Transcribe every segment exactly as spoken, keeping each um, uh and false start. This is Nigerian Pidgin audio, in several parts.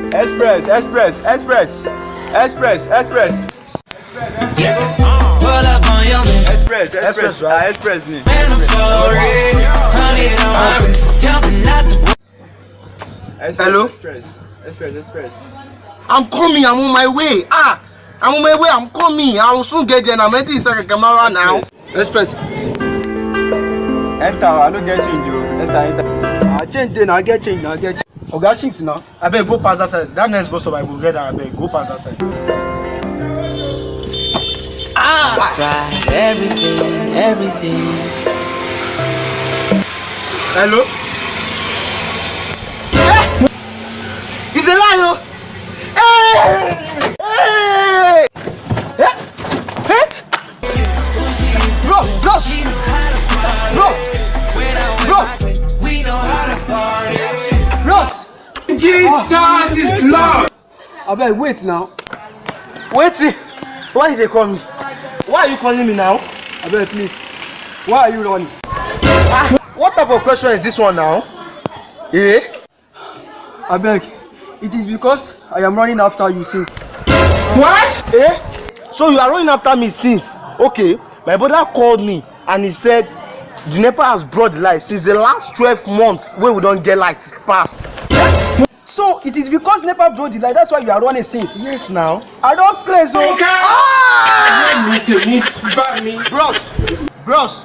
Express, express, express, express, express. Pull up on your man. Express, express, Express, right? Ah, express ni. Man, I'm sorry. Honey, on my wrist. Jumping out the Express, Hello? Express, express, express. I'm coming. I'm on my way. Ah, I'm on my way. I'm coming. I will soon get there. I'm entering inside the camera now. Express. Enter, I no get change o. Enter, enter. I change then. I get change. I get. Oga shift now. I beg go pass that side. That next bus stop I go get. I beg go pass that side. I've tried everything, everything. Hello. It's a lie o. Hey! Hey! Hey! Hey! Bro, bro, bro, bro, We know how to party. bro. Jesus is Lord. Abeg wait now. Wait. Why you dey call me? Why are you calling me now? Abeg please. Why are you running? Ah, what type of question is this one now? Eh? Abeg, it is because I am running after you since. What? Eh? So you are running after me since? Okay, my brother called me and he said the NEPA has brought the light since the last twelve months wey we don get light pass. So it is because NEPA brought the light, that's why you are running since. Yes now. I don craze o. Nǹkan. Bá mi. Bros, bros,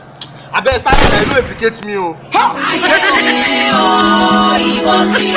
abeg start to dey no implicate me o. Ha! Ayé o, ìwọ sí o.